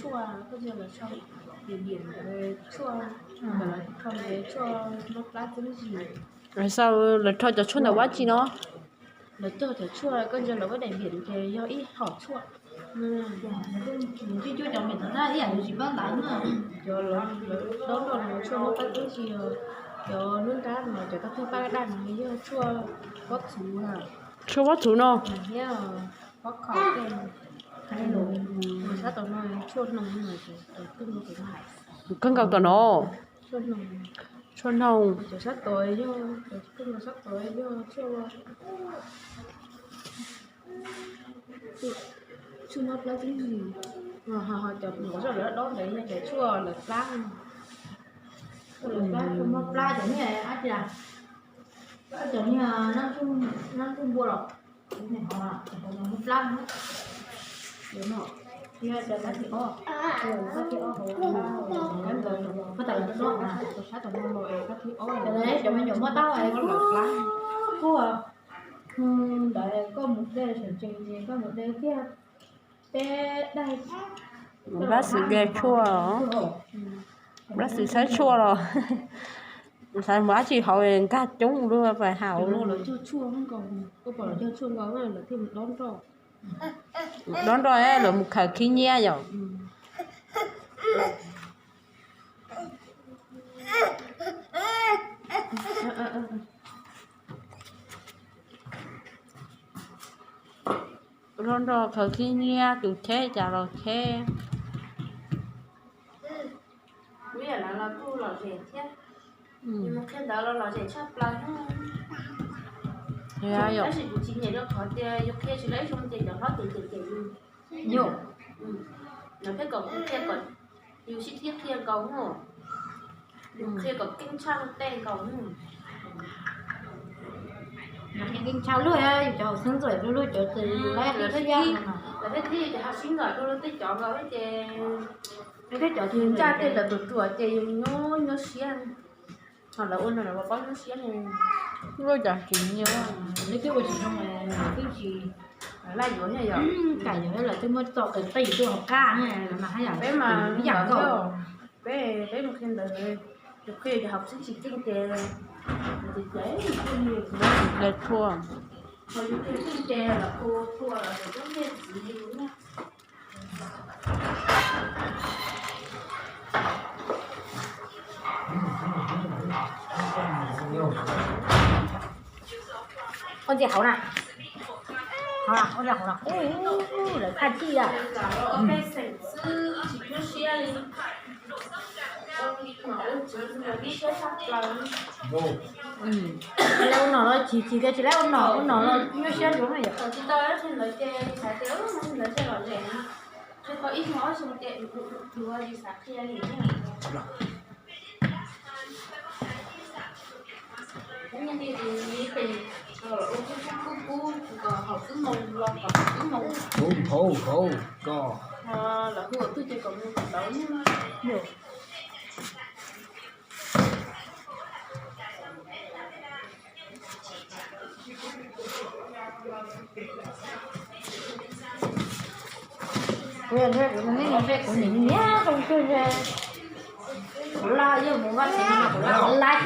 tshuaj, koj nco lawv rho, tshuaj, lawv rho cov tshuaj noj plab tib si. Sau lawv rho cov tshuaj ntawm ua dab tsi no? Lawv cog cov tshuaj, koj nco lawv ua daim viam ces yog ib hom tshuaj. Cuab cuab cov viam ntawd na, ib yam li tsis pab ntawd na. Cov lawv dob nroj los tshuaj noj plab tib si, cov nruab nrab no, cov tau thawj paj daj no yog tshuaj pob txhuv. Tshuaj pob txhuv no. Thiab pob kho tej, sab tod no tshuaj hnoos no, kawg nkaus tom no. Tshuaj hnoos. Cov sab tod yog, cov kawg nkaus sab tod yog tshuaj, tshuaj mob plab tib si. Ho cov nqov zoj lawv dob ntawd yog cov tshuaj lawv plab, tshuaj lawv plab, tshuaj mob plab cov niag dab tsi, cov niag nab ntsuj npua los, mob plab. Cov kab thib ob, kab thib ob, kab thib ob, cov me nyuam muaj taub hau lawv plab, kuj ntawd koj mus de seem tsees ces koj mus de kiag peb daim. Npab xwm de tshuaj, npab xwm saib tshuaj los, xav mus dab tsi hauv nkag coob lub pas haus. Lawv cog tshuaj nkaus, koj pom lawv cog tshuaj nkaus lawv thiaj mus dob nroj. Dob nroj lawv mus khaws khib nyiab yom. Dob nroj khaws khib nyiab, tus cheb cas los cheb. Kuv yam no los kuj lom zem thiab. Yus mus qhia ntawv los lom zem tshaj plaws. Tab sis kuv tsis nyiam rau qhov tias yus qhia tsis tau ib zaug ces cov hlob cem cem cem yus. Yus, yus qhia kom, yus sib thib qhia nkaus, yus qhia kom keeb tshaj tej nkaus. Keeb tshaj luaj, yus cov haus xeeb ntxwm luaj, cov lawv thiaj li cov haus xeeb ntxwm luaj tej cov nkaus ces, tej cov ncaj tej lawv tus ruam ces yus nyuaj nyuaj siab. Ho lawv ua no lawv paub nyuaj siab ne. Luaj cov tsis nyiam, twb ua tsis zoo, twb tsis laj yuav ne yom. Kam yuav lawv twb muab txo qis qis tuaj hauv qab ne, lawv mas haj yam peb mas ib yam nkaus. Peb, peb mus qhia ntawv, yus qhia yus haus xeeb tsis keej ces, ces, ces, de tshuaj, ho yus qhia keej ces lawv ua tshuaj lawv tus tub ntej txiv yus na. Ua ntxiv hauv na. Ua ntxiv hauv na. Ub, lawv thaj tij a. Lawv ua nom los tsis, tsis tias tsis lawv ua nom, ua nom los nyuaj siab ntsuav na yom. Tsis tau ntawd ces xav tias ntawd thiaj lom zem. Qhia tau ib xyoo ob xyoo ces yuav xav qhia li. Lawv hu twg ces kom mus kom tau. Kuv yog nrhiav kuv niam nyiam zoo cuag kuv laj, yog mus vaj tsev no kuv laj laj.